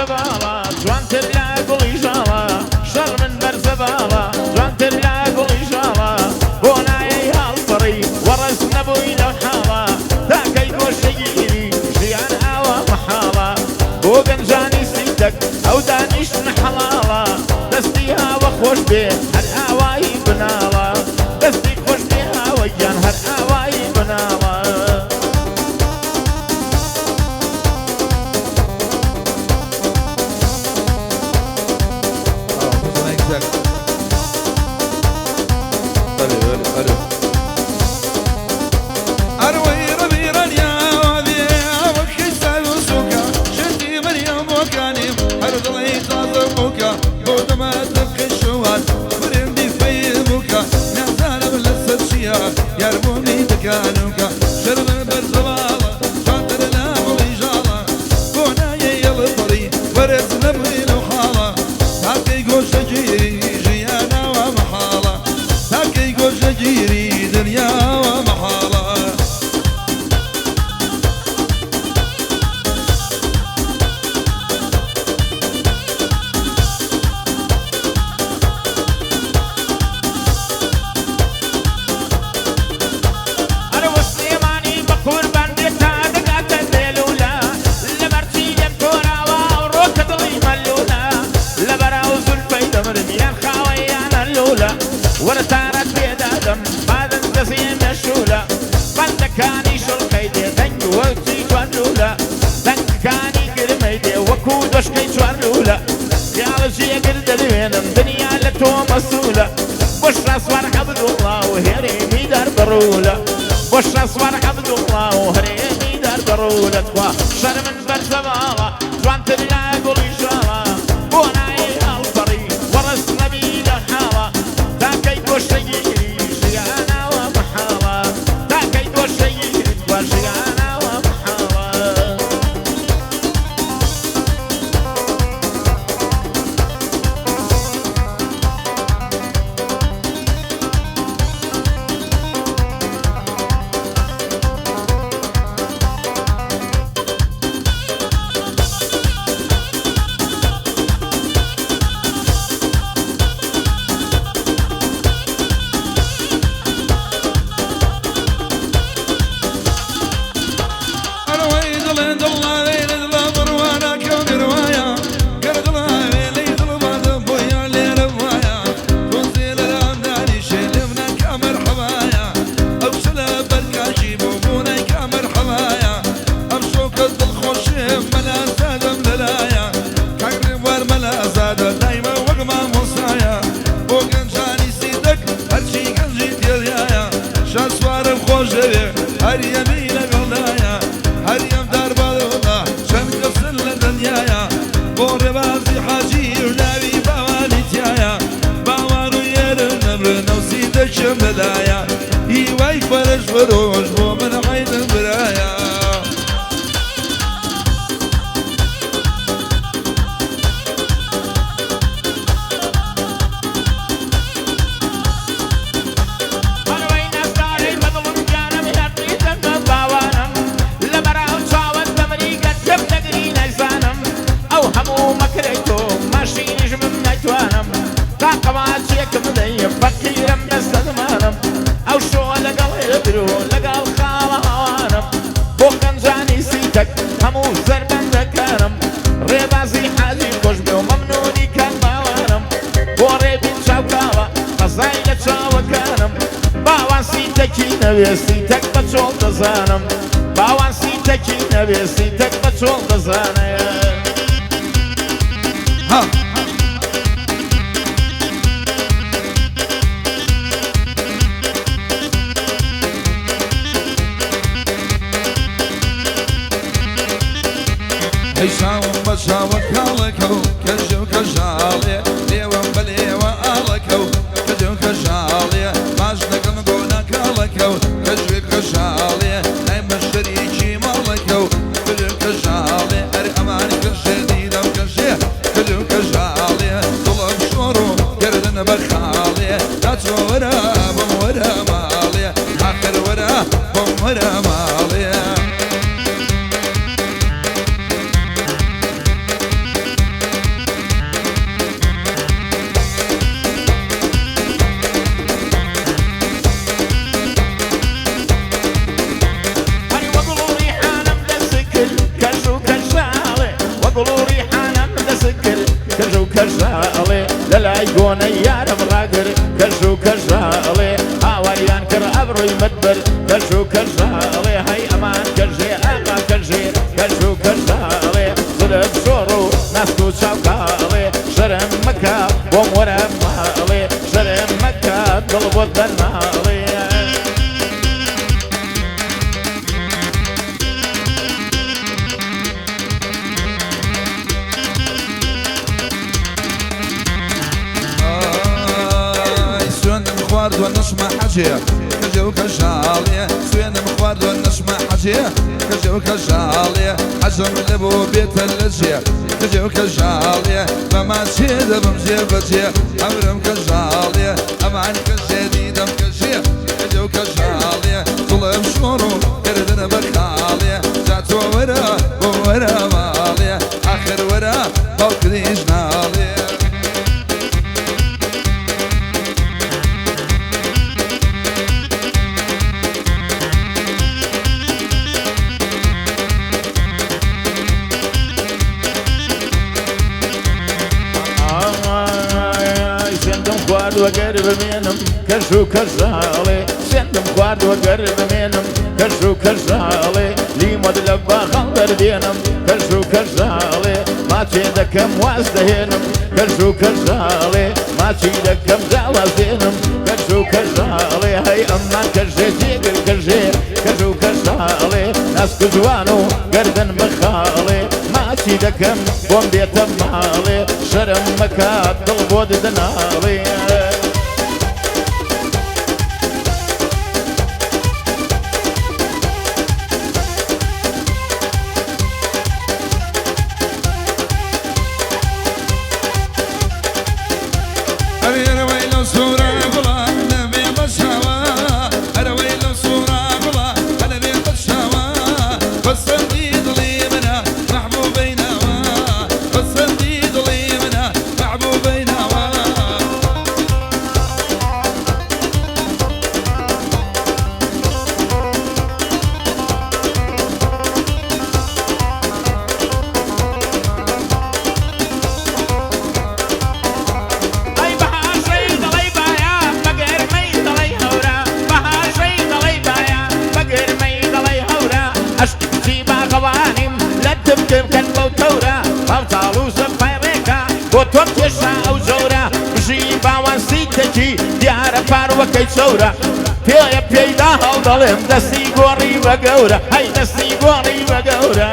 باڵا جوانتر لە گوڵی ژاڵە شەڕ من بەرزە باڵا جوانتر لە گوڵی ژاڵە بۆ نایەی هەڵپەڕی وەڕەز نەبووی لەو حاڵە تاکەی گۆشەگیری ژیان ئاوا مەحاڵە بۆ گەنجانی سیتەک ئەو دانیشتن حەڵاڵە دەستی هاوە خۆش بێ هەر ئاوایی بناڵە دەستی خۆش بێ هاوە گیان هەر ئاوایی بناڵە. کەژاڵێ لە لای گۆنەی یارم ڕاگر کەژ و کەژاڵێ هاواریان کرد ئەبڕۆی مەدبەر کەژ و کەژاڵێ هەی ئەمان کەژێ ئاغا کەژێ کەژ و کەژاڵێ زلف شۆڕ و ناسک و چاوکاڵێ شەرم مەکە بۆم وەرە ماڵێ شەرم مەکە دڵ بۆت دەناڵێ. ئای سوێندم خواردووە نەچمە حەجێ کەژێ و کەژاڵێ سوێندم خواردووە نەچمە حەجێ کەژێ و کەژاڵێ حەزم لە بۆ بێتە لەجێ کەژێ و کەژاڵێ بەما چێ دەبم جێ بەجێ ئەمرم کەژاڵێ ئەمان کەژێ دیدەم کەژێ کەژێ و کەژاڵێ زوڵم شۆڕ و کردن بە خاڵێ جا تۆ وەرە بۆ وەرە ماڵێ ئاخر وەرە باوکریش ناڵێ. ئای سوێندم خواردووە گەر بمێنم کەژ و کەژاڵێ سوێندم خواردووە گەر بمێنم کەژ و کەژاڵێ لیمۆت لە باخەڵ دەردێنم کەژ و کەژاڵێ ماچێ دەکەم واز دەهێنم کەژ و کەژاڵێ ماچی دەکەم جاواز دێنم کەژ و کەژاڵێ هەی ئەممان کەژێ جێگر کەژێ کەژ و کەژاڵێ ناسک و جوان و گەردن بخاڵێ ماچی دەکەم بۆم بێتە ماڵێ شەرم مەکە دڵ بۆت دەناڵێ. ئەرێ لەو سوورە گوڵە نەبێ بەشاوە ئەرەوەی لەو سوورە گوڵە هەنەبێ بەشاوە پەسەندی دڵی منە مەحبوبەی ناوە پەسەندی دڵی منە مەحبوبەی ناوە. ئەی بەهاشەی دەڵێی بایە بە گەرمەی دەڵێی هەورە بەهاشەی دەڵێی بایە بە گەرمەی دەڵێی هەورە ئەشقی کچی باغەوانیم لە دمکم کەن بەو تەورە باوتاڵوزم پای ڕێکە بۆ تۆم کێشا ئەو جەورە بژی باوان سیتەکی دیارە پاروەکەی چەورە پێیە پێیدا هەڵدەڵێم دەستی گۆڕی بە گەورە هەی دەستی گۆڕی بە گەورە.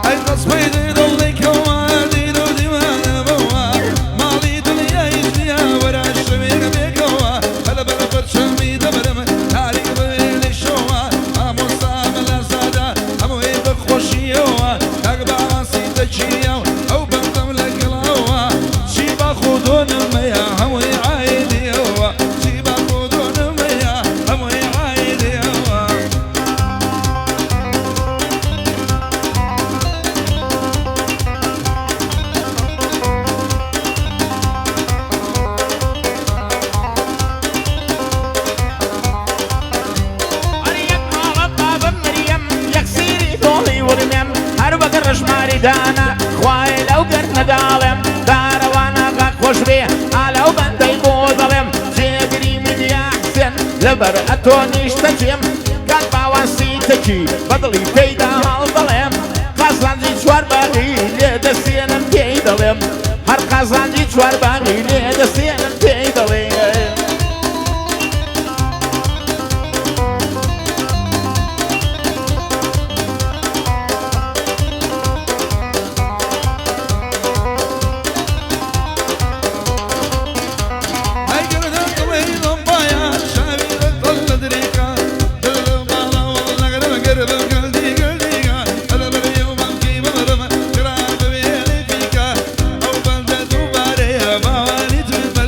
ئەی ڕەسمەی دڵێکەوە دیر و دیوانە بەوە ماڵی دنیای دنیا وەرە شەوێک بێکەوە بەلە بەلە پەرچەمی دەبرم تاریک بوێنی شەوە مامۆستا مەلازادە هەمووی بە خۆشیەوە کاک باواسی دەچیە و ئەو بەندەم لەگەڵەوە چی با خۆدۆنمەیە هەمووی عایدیەوە چی با خۆدۆنمەیە هەمووی عایدیەوە. ئەرێ یەک ماڵە بابم مریەم یەک سیری دۆڵی ورمێم هەر وەک ڕژماری دانا خوایە لەو گەرنەداڵێم دارەوانە غا خۆش بێ ئا لەو بەندەی بۆ دەڵێم جێگری میدیا حسێن لەبەر ئەتۆ نیشتەجێم کاک باوان سیتەکی بەدڵی پێیدا هەڵدەڵێم قازانجی چوار باغی لێ دەسێنم پێی دەڵێم هەر قازانجی چوار باغی لێ دەسێنم پێی دەڵێم. ئەی گەردن دڵی لەمبایە شاوی لە دڵ لە دریکا دڵ لە ماڵەوە لەگەرم گەرم گەلدی گەلدیگا بەلە بەلە یومەم کی بمرم کرا بوێنی فیکا ئەو بەندە دووبارەیە باوانی توی بەلدیکا.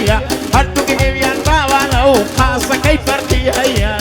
هەیە، هەردووک ئێویان باوانە و قاسەکەی فەرقی هەیە.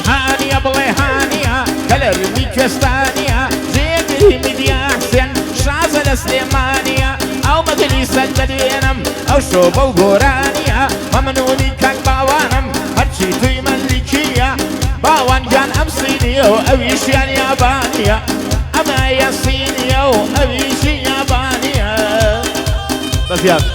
هانیە بڵێ هانیە کەلەرمی کوێستانیە، جێگری میدیا حسێن شازە لە سلێمانیە، ئەو مەجلیسە دەدوێنم ئەو شۆبە و گۆرانیە، مەمنونی کاک باوانم هەرچی توی مەلیکیە، باوان گیان ئەم سینیە و ئەویشیان یابانیە، ئەمە سینیە و ئەویشی یابانیە. بەزیاد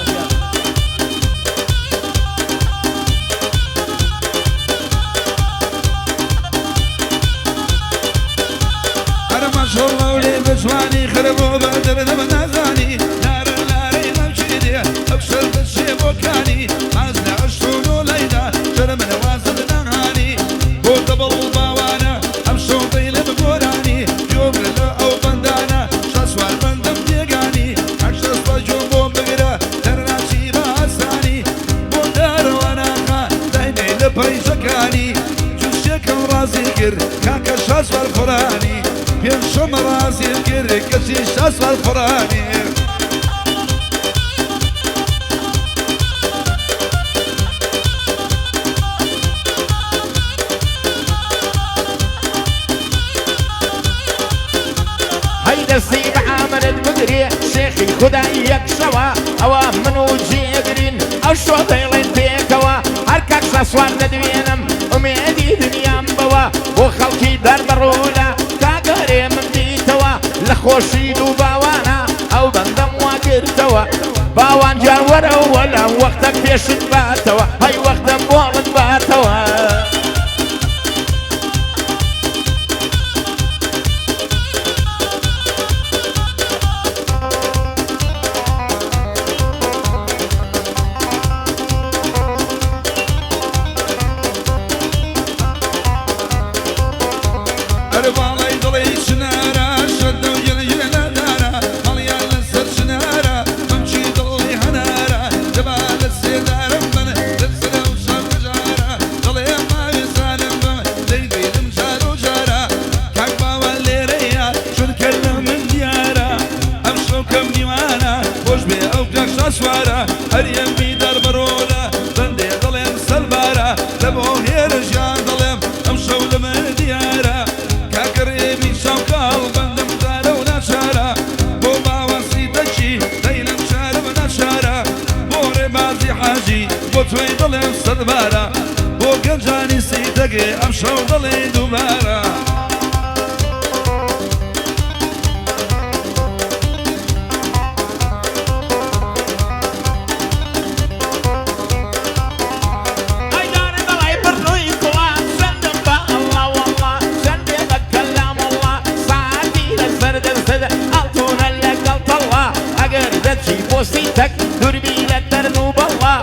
جوانی خربۆ بە دەردەمە نازانی لارە لارەی مەمچی دێ ئەو شەر دەچێ بۆکانی ماز لە عەشت و لەیدا شەرمنە وازت ناهانی بۆ دەبڵ باوانە ئەم شەو دەیلم گۆرانی گوێم لە ئەو بەندانە شاسوار بەندم تێگانی هەر شەسوار گوێم بۆ بگرە دەرناچی بە ئاسانی بۆ دارەواناخا داینەی لە پەیژەکانی جوشێکم ڕازی کرد کاکە شاسوار خۆرانی پێنجشەمە ڕازی کرد کەچی شاسوار خۆرانی. هەی دەستی بە ئامرت بگرێ شێخی خودای یەکشەوە، ئەوە من و جێگرین ئەو شۆ دەیڵێن پێکەوە، هەر کاک شاسوار دەدوێنم ئومێدی دنیام بەوە، بۆ خەڵکی دەربڕوولە کاگەرێ من دیتەوە، لە خۆشی دوو باوانە ئەو بەندەم واگرتەوە، باوان گیان وەرەوە لە وەختە پێشت باتەوە، هەی وەختە بۆڵت باتەوە. ئەرباڵی دڵی چنارە شەدە و گەلگەلە دارە مەڵیان لەسەر چنارە مەمچی دڵی هەنارە دەبا لە سێدارم بن دەسرە و شەڕجارە دڵێ ماوێزانم بم دەیبینم جار و جارە کاک باوە لێرەیە چونکە لە من دیارە ئەم شەوکەم میوانە خۆش بێ ئەو کاک شاسوارە هەریەمی دەربڕۆلە بەندێ دڵێم سەربارە لە بۆ هێرشیان دڵێم ئەم شەو لە من دیارە کاکڕێبی چاوکاڵ بەندم دارە و ناچارە بۆ باوەسی دەچی دەیلم چارە و ناچارە بۆ ڕێبازی حاجی بۆ توێی دڵێم سەدبارە بۆ گەنجانی سیتەگێ ئەم شەو دڵێ دووبارە. سیتەک دووربی لە دەرد و بەڵا،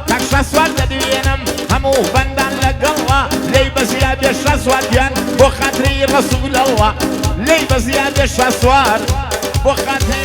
کاک شاسوار دەدوێنم هەموو بەندان لەگەڵا، لێی بەزیا بێ شاسوار گیان بۆ خاتری ڕەسوول ئەڵڵا، لێی بەزیا بێ شاسوار بۆ خاتری